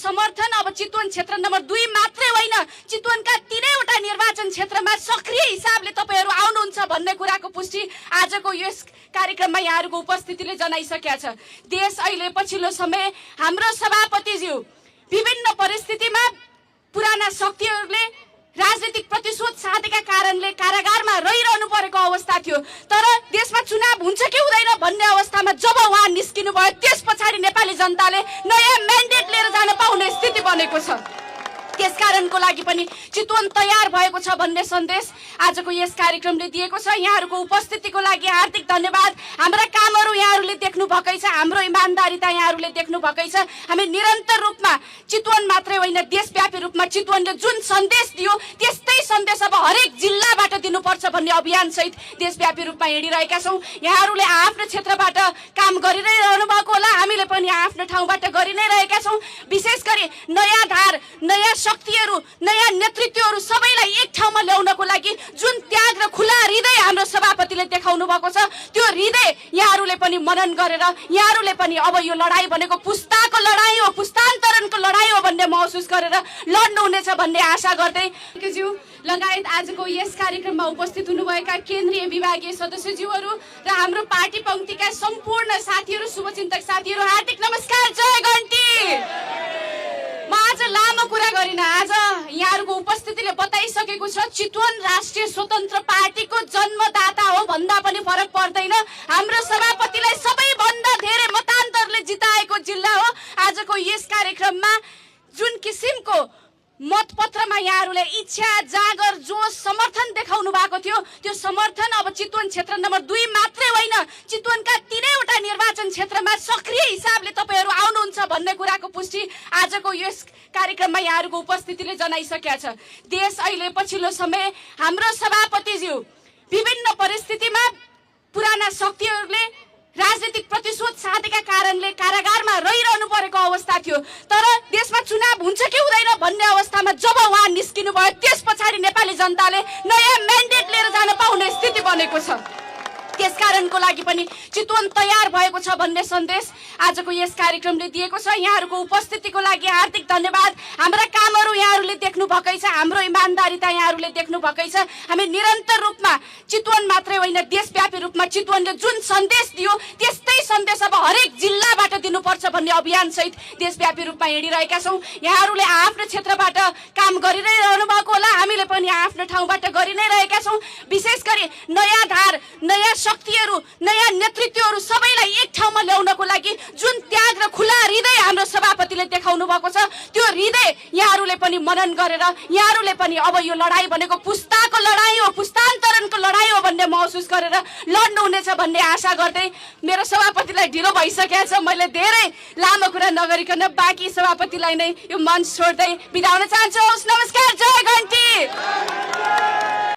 समर्थन अब चितवन क्षेत्र नम्बर 2 मात्रै होइन, चितवनका 3वटा निर्वाचन क्षेत्रमा सक्रिय हिसाबले तपाईहरु आउनुहुन्छ भन्ने कुराको पुष्टि आजको यस कार्यक्रममा यहाँहरुको उपस्थितिले जनाइसकेका छ। देश अहिले पछिल्लो समय हाम्रो सभापतिज्यू विभिन्न परिस्थितिमा पुराना शक्तिहरूले राजनीतिक प्रतिशोध साधेका कारणले कारागारमा रहिरहनु परेको अवस्था थियो। तर देशमा चुनाव हुन्छ कि हुँदैन भन्ने अवस्थामा जब उहाँ निस्किनु भयो, त्यस पछाडि नेपाली जनताले नयाँ म्यान्डेट लिएर जान पाउने स्थिति बनेको छ। त्यसकारणको लागि पनि चितवन तयार भएको छ भन्ने सन्देश आजको यस कार्यक्रमले दिएको छ। यहाँहरुको उपस्थितिको लागि हार्दिक धन्यवाद। हाम्रा कामहरु यहाँहरुले देख्नु भकै छ, हाम्रो इमानदारीता यहाँहरुले देख्नु भकै छ। हामी निरन्तर रूपमा चितवन मात्रै होइन, देशव्यापी रूपमा चितवनले जुन सन्देश दियो त्यस्तै सन्देश अब हरेक जिल्लाबाट दिनुपर्छ भन्ने अभियान सहित देशव्यापी रूपमा हिँडिरहेका छौं। यहाँहरुले आफ्नो क्षेत्रबाट काम गरिरहनु भएको होला, हामीले पनि आफ्नो ठाउँबाट गरि नै रहेका छौं। विशेष गरी नयाँ धार, नयाँ शक्तिहरू, नयाँ नेतृत्वहरू सबैलाई एक ठाउँमा ल्याउनको लागि जुन त्याग र खुला हृदय हाम्रो सभापतिले देखाउनु भएको छ, त्यो हृदय यहाँहरुले पनि मनन गरेर यहाँहरुले पनि अब यो लडाई भनेको पुस्ताको लडाई हो, पुस्तान्तरणको लडाई हो भन्ने महसुस गरेर लड्नु हुनेछ भन्ने आशा गर्दै ज्यू लगायत आजको यस कार्यक्रममा उपस्थित हुनुभएका केन्द्रीय विभागीय सदस्यज्यूहरू र हाम्रो पार्टी पंक्तिका सम्पूर्ण साथीहरू, शुभचिन्तक साथीहरू, हार्दिक नमस्कार, जय घण्टी। म आज लामो कुरा गरिन, आज यहाँहरुको उपस्थितिले बताइसकेको छ चितवन राष्ट्रिय स्वतन्त्र पार्टीको जन्मदाता हो भन्दा पनि फरक पर्दैन। हाम्रो सभापतिलाई सबैभन्दा धेरै मतान्तरले जिताएको जिल्ला हो। आजको यस कार्यक्रममा जुन किसिमको मतपत्रमा यहाँहरुले इच्छा, जागर, जोश, समर्थन देखाउनु भएको थियो, त्यो समर्थन अब चितवन क्षेत्र नम्बर 2 मात्रै होइन, चितवनका 3वटा निर्वाचन क्षेत्रमा सक्रिय हिसाबले तपाईहरु आउनुहुन्छ भन्ने कुराको पुष्टि आजको यस कार्यक्रममा यहाँहरुको उपस्थितिले जनाइसकेका छ। देश अहिले पछिल्लो समय हाम्रो सभापतिज्यू विभिन्न परिस्थितिमा पुराना शक्तिहरूले राजनीतिक प्रतिशोध साधेका कारणले कारागारमा रहिरहनु परेको अवस्था थियो। तर देशमा चुनाव हुन्छ कि हुँदैन भन्ने अवस्थामा जब उहाँ निस्किनु भयो, त्यस पछाडि नेपाली जनताले नयाँ म्यान्डेट लिएर जान पाउने स्थिति बनेको छ। त्यसकारणको लागि पनि चितवन तयार भएको छ भन्ने सन्देश आजको यस कार्यक्रमले दिएको छ। यहाँहरुको उपस्थितिको लागि हार्दिक धन्यवाद। हाम्रा कामहरु यहाँहरुले देख्नु भकै छ, हाम्रो इमानदारीता यहाँहरुले देख्नु भकै छ। हामी निरन्तर रूपमा चितवन मात्रै होइन, देशव्यापी रूपमा चितवनले जुन सन्देश दियो त्यस्तै सन्देश अब हरेक जिल्लाबाट दिनुपर्छ भन्ने अभियान सहित देशव्यापी रूपमा हिँडिरहेका छौं। यहाँहरुले आफ्नो क्षेत्रबाट काम गरिरहनु भएको होला, हामीले पनि आफ्नो ठाउँबाट गरि नै रहेका छौं। विशेष गरी नयाँ धार, नयाँ शक्तिहरू, नयाँ नेतृत्वहरू सबैलाई एक ठाउँमा ल्याउनको लागि जुन त्याग र खुला हृदय हाम्रो सभापतिले देखाउनु भएको छ, त्यो हृदय यहाँहरुले पनि मनन गरेर यहाँहरुले पनि अब यो लडाई भनेको पुस्ताको लडाई हो, पुस्तान्तरणको लडाई हो भन्ने महसुस गरेर लड्नु हुनेछ भन्ने आशा गर्दै मेरो सभापतिलाई ढिलो भइसकेको छ। मैले धेरै लामो कुरा नगरिकन बाँकी सभापतिलाई नै यो मञ्च छोड्दै बिदा हुन चाहन्छु। नमस्कार, जय घण्टी।